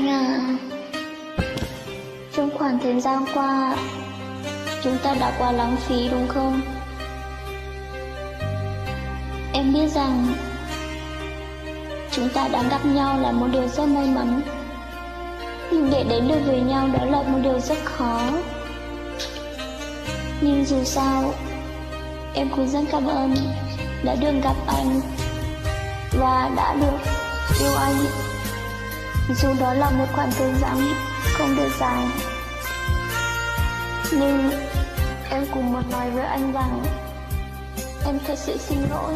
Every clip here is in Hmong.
À, trong khoảng thời gian qua, chúng ta đã quá lãng phí đúng không? Em biết rằng chúng ta đã gặp nhau là một điều rất may mắn. Nhưng để đến được với nhau đó là một điều rất khó. Nhưng dù sao, em cũng rất cảm ơn đã được gặp anh và đã được yêu anh. Dù đó là một khoảng thời gian không được dài, nhưng em cũng muốn nói với anh rằng em thật sự xin lỗi.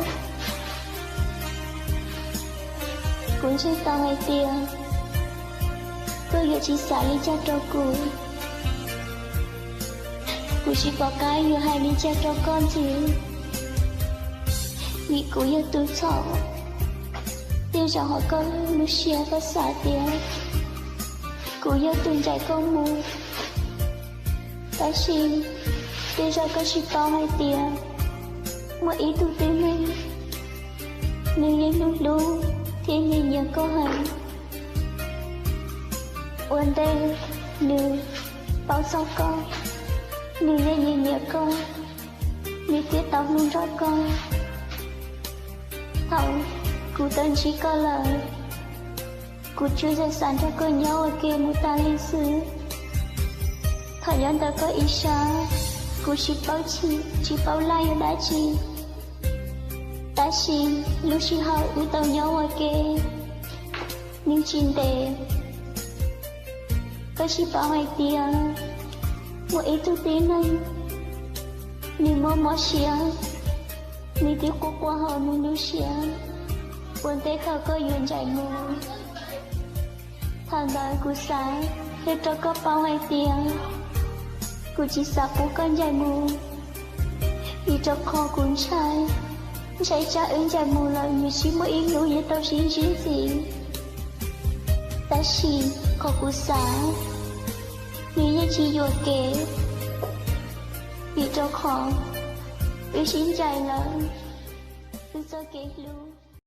Kuv ntseeg tau hais tias koj yuav tsis xav li cas rau kuv. Kuv tsis pom qab yuav hais li cas rau koj ntxiv, vim kuv yog tus txhaum. Tej zaum hauv koj lub siab koj xav tias kuv yog tus ncaim koj mus, tab sis tej zaum koj tsis paub hais tias muaj ib tug tib neeg, nws yeej hlub hlub thiab nyiam nyiam koj heev. Ua ntej nws paub txog koj, nws yeej nyiam nyiam koj, nws thiaj tau hlub nrog koj. Thaum kuv tau ntsib koj lawm, kuv tsuas yog xav nrog koj nyob ua ke mus tas li xwb. Thaum nyob ntawm koj ib sab, kuv tsis paub chim tsis paub laj yog dab tsi, tab sis lub sij hawm wb tau nyob ua ke nws tsis ntev. Koj tsis paub hais tias muaj ib tug tib neeg, nws mob mob siab, nws twb quaj quaj hauv nws lub siab ua ntej thaum koj yuav ncaim mus. Thaum ntawd kuv xav qhia rau koj paub hais tias kuv tsis xav pub koj ncaim mus, vim rau qhov kuv ntshai, ntshai tsam wb ncaim mus lawm yuav tsis muaj ib hnub yuav tau sib ntsib ntxiv. Tab sis qhov kuv xav, nws yeej tsis yuam kev, vim rau qhov wb sib ncaim lawm, wb txoj kev hlub